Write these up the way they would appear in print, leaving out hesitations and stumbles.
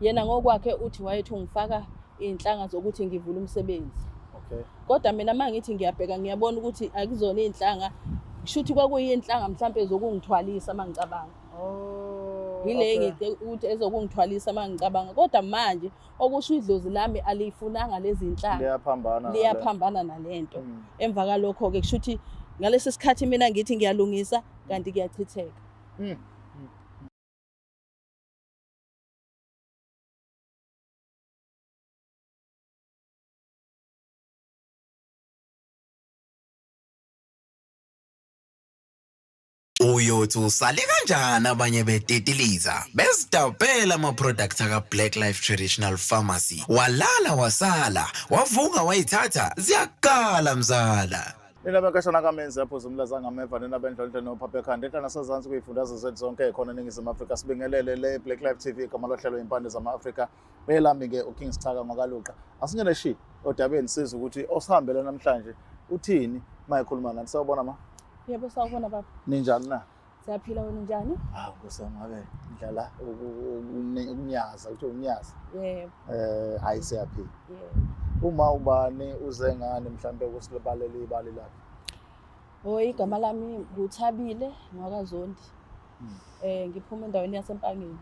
Yena ngokwakhe uthi wayethi ungifaka iy'nhlanga zokuthi ngivule umsebenzi. Okay. Kodwa mina uma ngithi ngiyabheka ngiyabona ukuthi akuzona iy'nhlanga, kushuthi kwakuyiy'nhlanga mhlampe zokungithwalisa uma ngicabanga. Oh. Yile okay. ngice ukuthi ezokungithwalisa uma ngicabanga. Kodwa manje okusho idlozi lami aliyifunanga lezi nhlanga. Liyaphambana. nale. Liyaphambana nalento. Emva kalokho-ke kusho ukuthi ngalesi sikhathi mina ngithi ngiyalungisa kanti kuyachitheka. Uyothi usale kanjani abanye betitiliza bezidabhela ama-product aka-Black Life Traditional Pharmacy, walala wasala wavuka wayithatha ziyakala mzala. Nina benkashana kaMenzi aphuza umlaza ngameva, nina bendlondlo nophapha ekhanda enhla nasezansi kuyifundazwe zethu zonke khona eNingizimu Afrika. Sibingelele le Black Life TV, igama lohlelo Impande zama-Afrika. Elami-ke uKing Sithaka ngwakaLuqa. Asingene shi odabeni sizwe ukuthi osihambele namhlanje uthini uma ekhuluma nathi. Sawubona ma. Yebo, sawubona baba. Ninjani na? Siyaphila, wena unjani? Hawu Nkosi yami, ngabe ngidlala ukunyaza, kuthiwa ukunyaza. Yebo. Hayi siyaphila. Yebo. Uma ubani uze ngani mhlambe kusibalela ibali lakhe? Oh, igama lami nguThabile ngwakaZondi. Ngiphuma endaweni yaseMpangeni.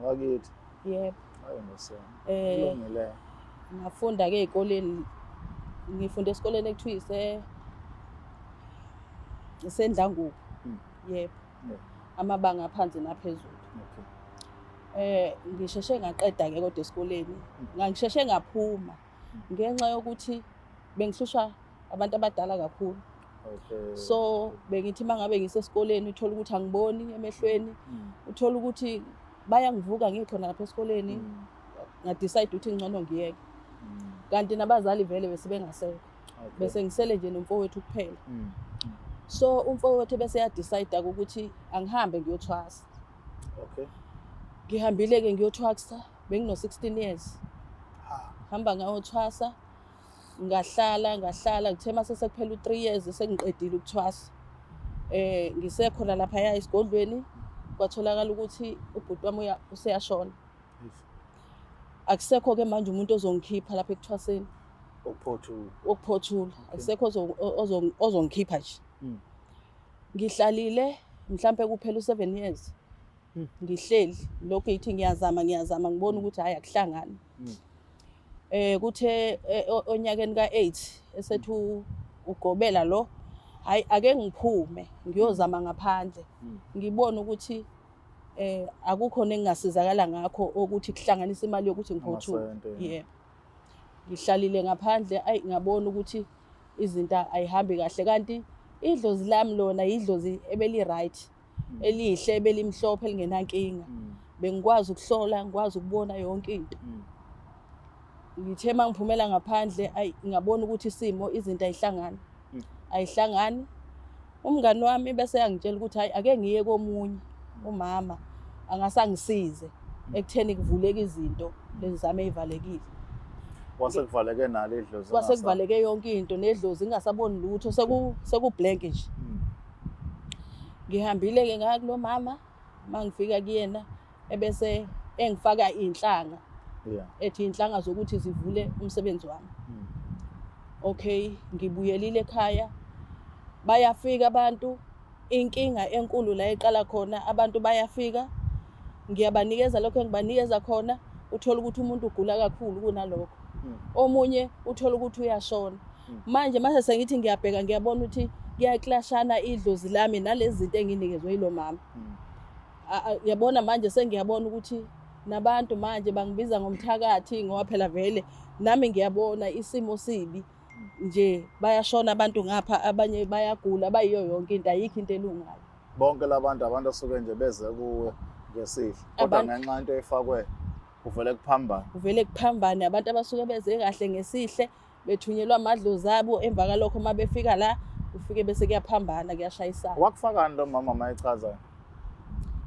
Wakithi. Yebo. Hayi Nkosi yami. Kulungile. Ngafunda ke ezikoleni, ngifunde esikoleni ekuthiwa iseNdlangubo. Yebo. Amabanga aphansi naphezulu. Okay. Ngisheshe ngaqeda ke kodwa esikoleni. Ngangisheshe ngaphuma ngenxa yokuthi bengihlushwa abantu abadala kakhulu. Okay. So bengithi mangabe ngisesikoleni uthola ukuthi angiboni emehlweni, uthola ukuthi bayangivuka ngikhona lapha esikoleni. Nga-decide ukuthi ngcono ngiyeke. Kanti nabazali vele bese bengasekho. Okay. Bese ngisele nje nomfowethu kuphela. So umfowethu bese ya-decide ukuthi angihambe ngiyothwasa. Okay. Ngihambile ke ngiyothwasa, bengino 16 years. Ha. Hamba ngayothwasa, ngahlala ngahlala kuthe mase sekuphela u3 years sengiqedile ukuthwasa. Ngisekhona lapha ya esigodlweni kwatholakala ukuthi ubhuti wami useyashona. Akusekho ke manje umuntu ozongikhipha lapha ekuthwaseni. Ukuphothula. Ukuphothula. Akusekho ozongikhipha nje. Ngihlalile mhlambe kuphela u7 years. Ngihleli lokho ithi ngiyazama ngiyazama ngibona ukuthi hayi akuhlangani. Kuthe onyakeni ka8 esethu ugobela lo, hayi ake ngiphume ngiyozama ngaphandle. Ngibone ukuthi akukho nengingasizakala ngakho ukuthi kuhlanganisa imali yokuthi ngiphothule. Amasente, yeah. Yebo. Ngihlalile ngaphandle, ayi ngabona ukuthi izinto ayihambi kahle kanti idlozi lami lona idlozi ebeli right, elihle ebelimhlophe elingenankinga. Bengikwazi ukuhlola, ngikwazi ukubona yonke into. Ngithe mangiphumela ngaphandle ayi ngabona ukuthi isimo izinto ayihlangani. Ayihlangani. Umngani wami bese yangitshela ukuthi hayi ake ngiye komunye umama angasangisize ekutheni kuvuleke izinto lezi zami ezivalekile. Kwase kuvaleke nalo idlozi. Kwase kuvaleke yonke into nedlozi ngingasaboni lutho, seku blank nje. Ngihambile ke ngaya kulo mama, mangifika kuyena ebese engifaka inhlanga. Ethi inhlanga zokuthi zivule umsebenzi wami. Okay, ngibuyelile ekhaya. Bayafika abantu, inkinga enkulu la eqala khona, abantu bayafika. Ngiyabanikeza lokho engibanikeza khona, uthola ukuthi umuntu ugula kakhulu kunalokho. Omunye uthola ukuthi uyashona. Manje mase sengithi ngiyabheka ngiyabona ukuthi kuyaklashana idlozi lami nalezi zinto enginikezwe yilo mama. Yabona manje sengiyabona ukuthi nabantu manje bangibiza ngomthakathi ngoba phela vele nami ngiyabona isimo sibi nje, bayashona abantu ngapha, abanye bayagula, bayiyo yonke into, ayikho into elungayo. Bonke labantu abantu asuke nje beze kuwe ngesihle, kodwa ngenxa into efakwe kuvele kuphambane. Kuvele kuphambane, abantu abasuke beze kahle ngesihle bethunyelwa amadlozi abo, emva kalokho uma befika la ufike bese kuyaphambana, kuyashayisana. Wakufakani lo mama mayechaza?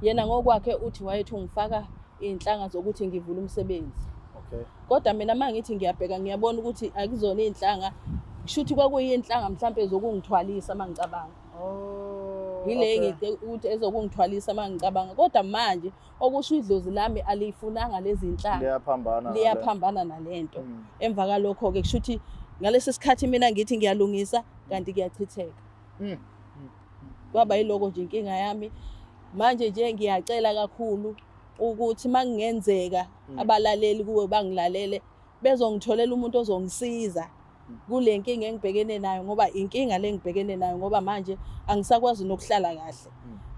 Yena ngokwakhe uthi wayethi ungifaka iy'nhlanga zokuthi ngivule umsebenzi. Okay. Kodwa mina uma ngithi ngiyabheka ngiyabona ukuthi akuzona iy'nhlanga, kusho ukuthi kwakuyiy'nhlanga mhlampe zokungithwalisa uma ngicabanga. Oh, Yile ngike ukuthi ezokungithwalisa uma ngicabanga, kodwa manje okusho idlozi lami aliyifunanga lezi nhlanga. Liyaphambana. Liyaphambana nalento. Emva kalokho-ke kusho ukuthi ngalesi sikhathi mina ngithi ngiyalungisa kanti kuyachitheka. Kwaba yiloko nje inkinga yami. Manje nje ngiyacela kakhulu ukuthi makungenzeka abalaleli kuwe bangilalele, bezongitholela umuntu ozongisiza kule nkinga engibhekene nayo, ngoba inkinga le ngibhekene nayo, ngoba manje angisakwazi nokuhlala kahle,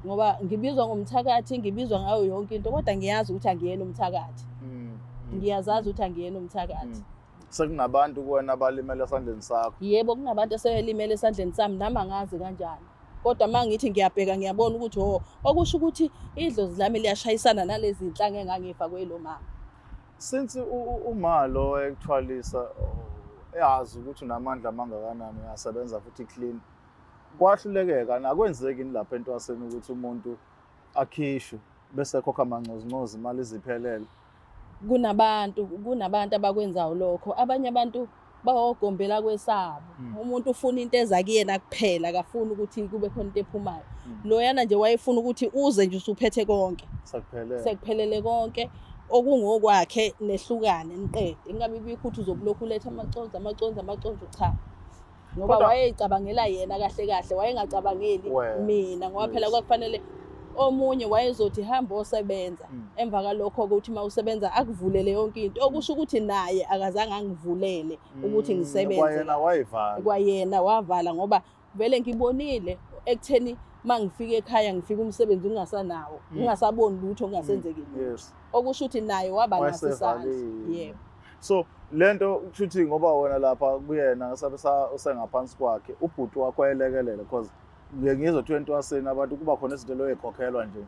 ngoba ngibizwa ngomthakathi, ngibizwa ngayo yonke into, kodwa ngiyazi ukuthi angiyena umthakathi. Ngiyazazi ukuthi angiyena umthakathi. Sekunabantu kuwena abalimele esandleni sakho? Yebo, kunabantu asebelimele esandleni sami, nami angazi kanjani, kodwa uma ngithi ngiyabheka ngiyabona ukuthi ho, okusho ukuthi idlozi lami liyashayisana nalezi nhlanga engangifakwe lo mama. Since uma lo ekuthwalisa, eyazi ukuthi unamandla amangakanani, uyasebenza futhi clean, kwahlulekeka nakwenzeki yini lapha entwaseni ukuthi umuntu akhishwe bese ekhokha amancozincozi, imali iziphelele? Kunabantu abakwenzayo lokho. Abanye abantu bawogombela kwesabo. Umuntu ufuna into eza kuyena kuphela, akafuni ukuthi kube khona into ephumayo. Loyana nje wayefuna ukuthi uze nje usuphethe konke. Sekuphelele. Sekuphelele konke okungokwakhe, nehlukane niqede, ingabe ibikho ukuthi uzobulokhu uletha amaconsi, amaconsi, amaconsi. Cha, ngoba wayeyicabangela yena kahle kahle, wayengacabangeli Wena. mina, ngoba phela kwakufanele omunye wayezothi hamba osebenza, emva kalokho ukuthi uma usebenza akuvulele yonke into, okusho ukuthi naye akazange angivulele ukuthi ngisebenze. Kwayena wayivala. Kwayena wavala, ngoba vele ngibonile ekutheni uma ngifika ekhaya ngifika umsebenzi ungasanawo, ngingasaboni lutho, kungasenzeki lutho. Okusho ukuthi naye waba naso isandla. Wayesevalile. Yebo. So lento kushuthi ngoba wena lapha kuyena ngasabe usengaphansi kwakhe, ubhuti wakho wayelekelela, because ngiye ngizwe kuthiwa entwaseni abantu kuba khona izinto loyikhokhelwa nje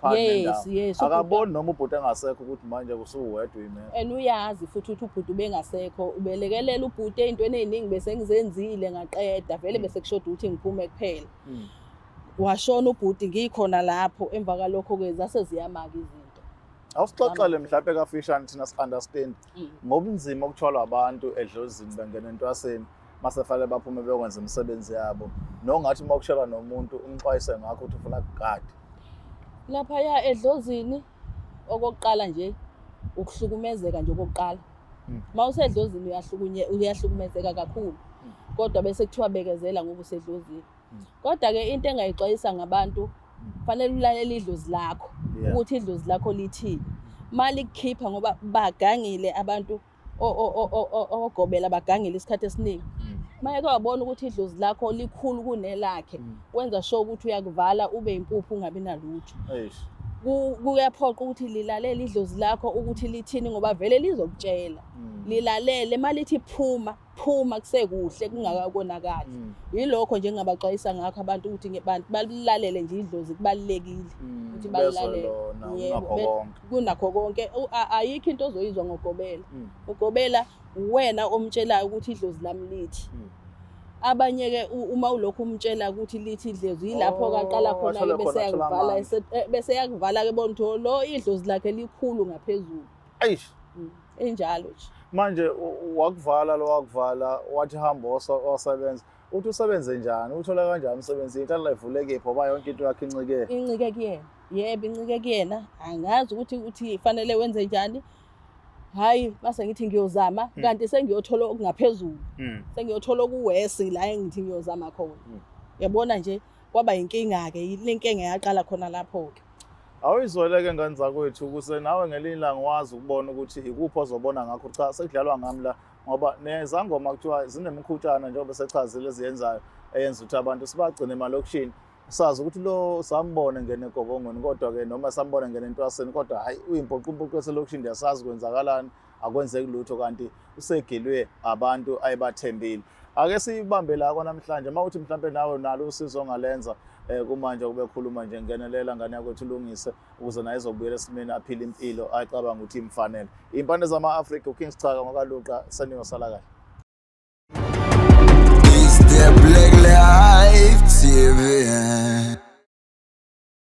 phakathi nendawo. Yes, ubhuti. Akaboni noma ubhuti engasekho ukuthi manje usuwedwa uyimele? And uyazi futhi ukuthi ubhuti ubengasekho, ubelekelela ubhuti ey'ntweni ey'ningi bese ngizenzile ngaqeda vele, bese kushoda ukuthi ngiphume kuphela. Washona ubhuti ngikhona lapho. Emva kalokho-ke zase ziyamaka izinto. Awusixoxele mhlawumbe kafishane, thina si-understand ngobunzima okuthwalwa abantu edlozini bengena entwaseni, mase fanele baphume beyokwenza imisebenzi yabo, nongathi uma ukushela nomuntu umxwayise ngakho ukuthi ufuna kugade. Laphaya edlozini, okokuqala nje ukuhlukumezeka nje okokuqala. Uma usedlozini uyahlukumezeka kakhulu, kodwa bese kuthiwa bekezela ngoba usedlozini. Kodwa-ke into engayixwayisa ngabantu, fanele ulalele idlozi lakho ukuthi idlozi lakho lithini uma likukhipha, ngoba bagangile abantu, ogobela bagangile isikhathi esiningi. Uma eke wabona ukuthi idlozi lakho likhulu kunelakhe, wenza sure ukuthi uyakuvala ube impuphu, ungabi nalutho. Eish. Kuyaphoqa ukuthi lilalele idlozi lakho ukuthi lithini, ngoba vele lizokutshela. Lilalele uma lithi phuma, phuma kusekuhle, kungakakonakali. Yilokho nje engingabaxwayisa ngakho abantu, ukuthi bantu balilalele nje idlozi, kubalulekile ukuthi Bezwe balilalele. lona Yebo, kunakho konke. Kunakho konke. Ayikho into ozoyizwa ngogobela. Ugobela uwena omtshelayo ukuthi idlozi lami lithi. Abanye-ke uma ulokhu umtshela ukuthi lithi idlozi, yilapho kaqala Oh, khona-ke athole bese khona, athola yakuvala, amandla. bese yakuvala-ke, bona ukuthi lo idlozi lakhe likhulu ngaphezulu. Eish. Injalo nje. Manje wakuvala lo, wakuvala, wathi hamba osebenza, uthi usebenze njani, uthole kanjani umsebenzi, inhlanhla ivulekephi, ngoba yonke into yakhe incike Incike kuyena, yebo, incike kuyena. Angazi ukuthi uthi fanele wenze njani. Hhayi, mase ngithi ngiyozama, kanti sengiyothola okungaphezulu, sengiyothola okuwesi la engithi ngiyozama khona. Yabona nje, kwaba yinkinga-ke le nkinga yaqala khona lapho-ke. Awuyizwele-ke, ngane zakwethu, ukuze nawe ngelinye ilanga wazi ukubona ukuthi ikuphi ozobona ngakho, cha, sekudlalwa ngami la, ngoba nezangoma kuthiwa zinemkhutshana, njengoba sechazile eziyenzayo eyenza ukuthi abantu sibagcine emalokishini, sazi ukuthi lo sambone ngene egobongweni, kodwa-ke noma sambone ngene entwaseni, kodwa hhayi, uyimpoqumpoqo eselokishini, ndiyasazi kwenzakalani, akwenzeki lutho, kanti usegilwe abantu ayebathembile. Ake siyibambe la kwanamhlanje. Uma uthi mhlampe nawe nalo usizo ongalenza, kumanje kube khuluma nje, ngenelela ngane yakwethu, ulungise ukuze naye ezobuyela esimeni, aphile impilo ayicabanga ukuthi imfanele. Impande zama-Afrika, uKing Sichaka ngokaLuqa, seniyosala kahle. It's the Black Life TV.